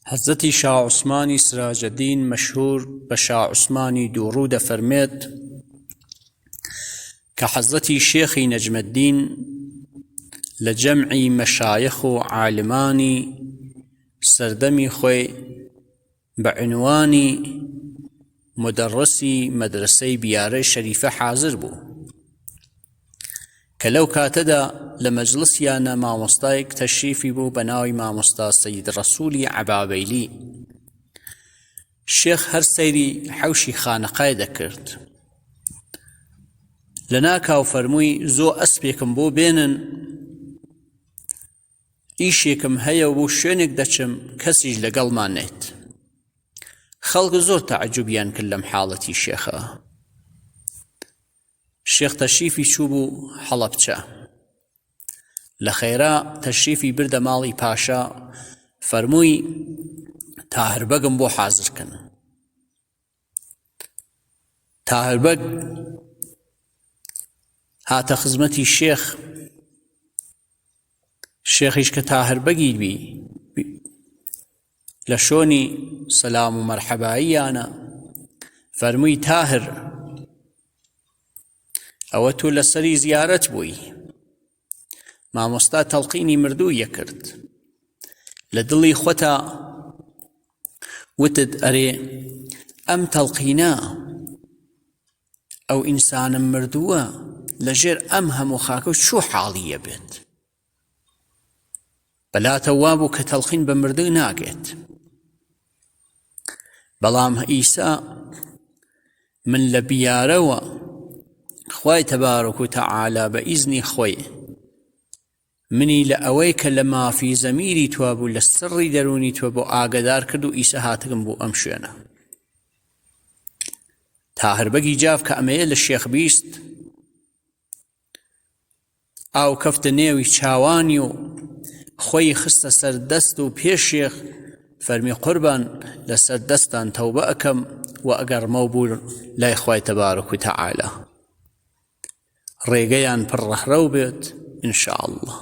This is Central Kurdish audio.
حەزرەتی شا عوسمانی سراجەدین مەشهور بە شا عوسمانی دووڕوو دەفەرمێت کە حەزرەتی شێخی نەجمەدین لە جەمعی مەشایخ و عالمانی سەردەمی خۆی بە عنوانی مدەڕسی مەدرەسەی بیارەی شەریفە حازر بوو کە لەو کاتەدا لە مەجلسیانە مامۆستایەک تەشریفی بوو بە ناوی مامۆستا سەید ڕەسوولی عەبابەیلی. شێخ هەر سەیری حەوشی خانەقای دەکرد. لە ناکاو فەرمووی زۆ ئەسپێکم بۆ بێنن ئیشێکم هەیە و بۆ شوێنێک دەچم کەسیش لەگەڵمان نێت. خەڵک زۆر تەعجوبیان کرد لەم حاڵەتی شێخە. شێخ تەشریفی چووبوو حەڵەبچە. لە خێرا تەشریفی بردە ماڵی پاشا، فەرمووی تاهر بەگم بۆ حازر کەن. تاهر بەگ هاتە خزمەتی شێخ، شێخیش کە تاهر بەگی بی لە شۆنی سەلام و مەرحەباییانە فەرمووی تاهر ئەوە تۆ لەسەری زیارەت بووی مامۆستا تەڵقینی مردوویە کرد لە دڵی خۆتا وتت ئەرێ ئەم تەڵقینە ئەو ئینسانە مردووە لەژێر ئەم هەموو خاکە چۆ حاڵیە بێت بەلاتە وابوو کە تەڵقین بە مردن ناگێت بەڵام ئیسا من لە بیارەوە خوای تەبارک و تەعالا بە ئیزنی خۆی منی لە ئەوەی کە لە مافی زەمیری تۆ بوو لە سڕی دەروونی تۆ بۆ ئاگدار کرد و ئیسە هاتگم بۆ ئەم شوێنە تاهر بەگی جاف کە ئەمەیە لە شێخ 20 ئاو کەفتە نێوی چاوانی و خۆی خستە سەر دەست و پێش شێخ فەرمی قوربان لەسەر دەستان تەوبە ئەکەم و ئەگەڕمەوە بوو لای خوای تەبارک و تەعالا ڕێگەیان پڕ ڕەهرەو بێت ان شاء اللە.